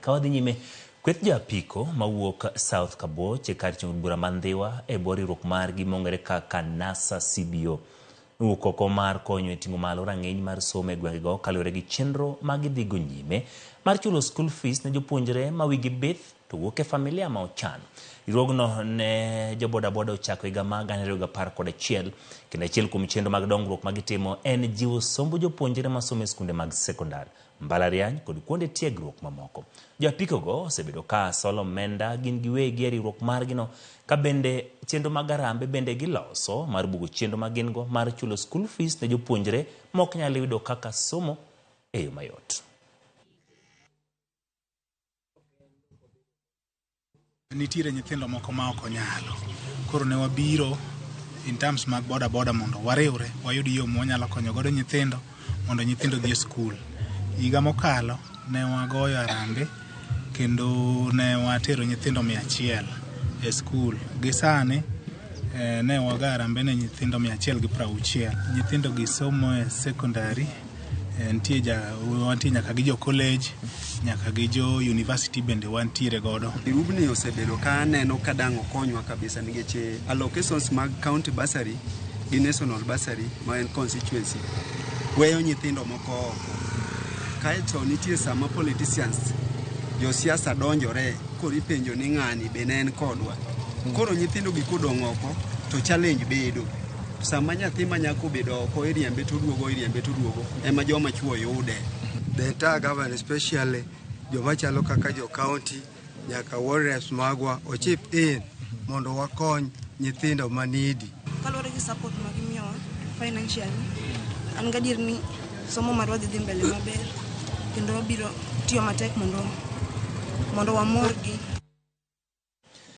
Ka wadhi nyime, kweth jo apiko mawuok South Kabuoch e kar chung' od bura ma Ndhiwa e bwo riwruok margi mong'ere kaka NASA CBO nowuok oko mar konyo e ting'o malo rang'iny mar somo e gwengego kaluwore gi chenro ma gidhigo nyime mar chulo school fees ne jopuonjre ma wigi bith to wuok e familia ma ochan. Riwruogno ne jo bodaboda ochako higa ma 2011 kendo achiel kuom chenro mag dongruok ma gitimo en jiwo somb jopuonjre masomo e skunde mag sekondar, mbalariany kod kuonde tiegruok mamoko. Jo apiko go osebedo ka solo omenda gin giwegi e riwruok margino ka bende chenro mag arambe bende giloso mar bugo chenro ma gin go mar chulo school fees ne jopuonjre ma ok nyal yudo kaka somo e yo mayot. Nitiere nyithindo moko ma ok onyalo. Koro ne wabiro in terms mag boda boda mondo wariwre wayud yo mwanyalo konyo godo nyithindo mondo nyithindo odhi e skul. Higa mokalo ne wagoyo arambe kendo ne watero nyithindo 100 e skul. Gi sani ne wago arambe ne nyithindo 160. Nyithindo gi somo e secondary, nitie ja, wantie nyaka gi jo college, nyaka gi jo university bende wantiere godo. Riwruogni osebedo ka aneno ka dang' okonywa kabisa nikech allocations mag county bursary gi national bursary ma en constituency weyo nyithindo moko oko. Kaeto nitie sama politicians josiasa donjore koro ipenjo ni ng'ani be ne en kodwa. Koro nyithindo gi kodong' oko to challenge bedo. Sama nyathi ma nyako obedo oko iriembe to oduogo, iriembe to oduogo ema joma chuo yude. The entire government, especially joma chalo kaka jo county nyaka ward reps magwa ochip in mondo wakony nyithindo manidi. Kaluwore gi support ma gimiyowa financially, an gadier ni somo marwa dhi dhi mbele maber kendo wabiro tiyo matek mondo wamorgi.